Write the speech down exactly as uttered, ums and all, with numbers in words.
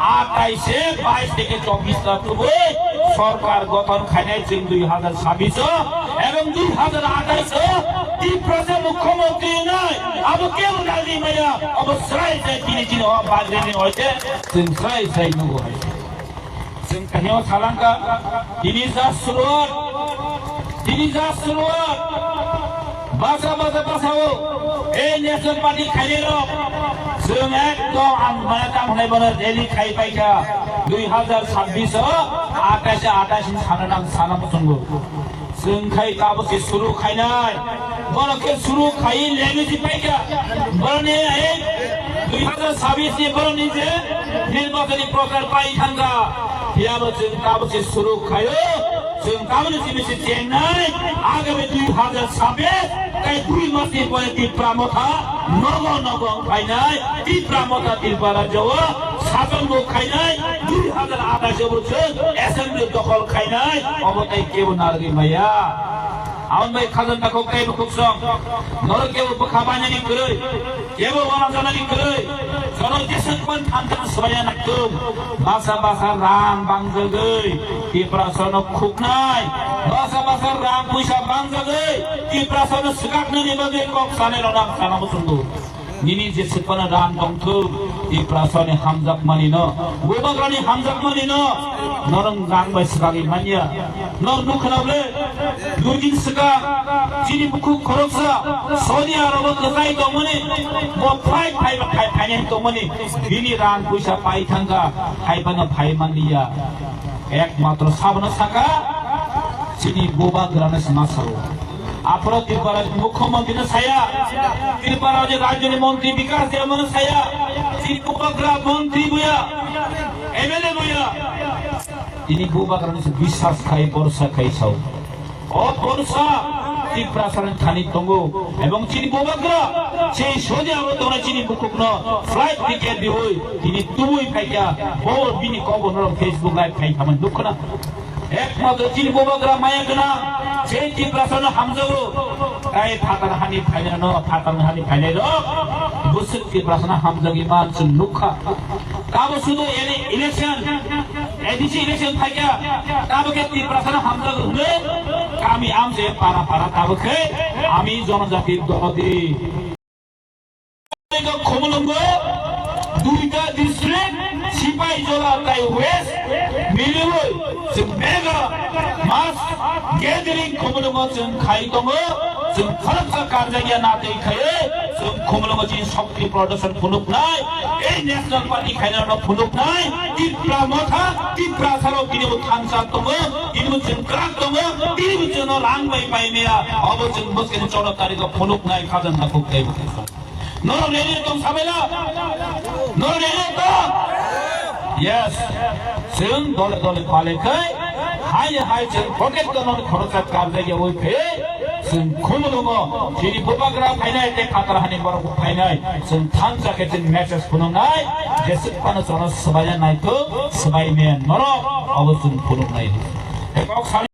Atais se bais theke chobbish ta tubui sorkar gothon khainai chwng dui hazar chabbish o ebong dui hazar atais o Tiprasa mukhyamantri wngnai abo kebo naldi maya abo srai srai tini chini o bagrini oite chwng srai srai nugo hai. Chwng kahino salangka tini ja suruat, tini ja suruat. Basa, basa, basa o. Ei National Party khairok. Chwng ekdom ang mane tam hwnai bono rally khai paikha. Dui hazar chabbish o, atais atais ni sana nang sana muchungo. Chwng khai tabo se suru khainai. Bono khe suru khai legi si paikha. Bono ni ei dui hazar chabbish ni bono ni je nirbachoni prochar pai thangkha. Phiyabo chwng tabo se suru khaio. Chwng tamoni simi se chengnai, agami dui hazar chabbish, tei dui mas ni pore Tipra Motha nogo nogo wng phainai, Tipra Motha Tripura rajyo o sason bo khainai, dui hazar atais o bo chwng assembly dokhol khainai, obo tei kebo narwgwi maya. Aboni bai khajang takhuk tei bukhuk song, norok kebo bwkha bainani kwrwi. Kebo wana janani kwrwi, jono jeswk man thansa swbaiya naktung. Basa basa rang bangjagwi, Tiprasano khuknai. Basa basa rang puisa bangjagwi, Tiprasano swkaknani bagwi kok sanai rok ang sana muchungo. Nini jeswk mano rang tongthung, Tiprasani hamjak manino, Bubagrani hamjak manino, norong rang bai swkagwi manya. Nor nukha na ble, dui din swkang, chini bukhuk khoroksa, Saudi Arab o kwchai tongmani, bo flight phaiba phai phainai tongmani, bini rang puisa pai thangkha, phaiba no phai manliya. Ekmatro sabono saka, chini Bubagrano se ma sao. Aphoro Tripura Mukhyamantri no saya, Tripura je rajyoni montri Bikas Debbarma no saya, chini Bubagra montri buya, M L A buya. Tini Bubagrani se biswas khai, borsa khai sao. O borsa Tiprasani thani tongo. Ebong chini Bubagra, sei Saudi Arab tongnai chini bukhukno flight ticket diwi, tini tubui phaikha, bo bini kokbo norok Facebook live khai khamani nukkhna. Ekmatro chini Bubagra maya gwnang, sei Tiprasano hamjago. Tai phatar hani phainai no, phatar hani phainai rok, bwswk Tiprasano hamjagwi man chwng nukha. Tabo sudu ele-, election, A D C election phaikha, tabo khe Tiprasano hamjak hwnwi kami amse para para tabo khe ami jonojati dodi. Khumulwngo duita district, Sipaijala tai West, miliwi se mega mass gathering Khumulwngo chwng khai tongo, chwng khoroksa karjakya natwi khaiwi chwng Khumulwngo chini Shakti Pradarshon phunuknai, ei National Party khainano phunuknai, Tipra Motha, Tiprasarok tinibo thansa tongo, tinibo chwng kwrak tongo, tinibo chwngno rang bai paimaya, obo chwng bwskeni choudo tarikho phunuknai khajang takhuk tei. Norok ready tong sabaila? Norok ready tong? Yes. Chwng dole dole pale khai, hai hai chwng pocket kono khoroksa karjakya oi khai. Chwng Khumulwngo, chini Bubagra phainai, tei phatar hani borok phainai. Chwng thansa khe chwng message phunuknai, jeswk phano chwngno swbaina naithok, swbai men norok, obo chwng phunuknai. Kok sal-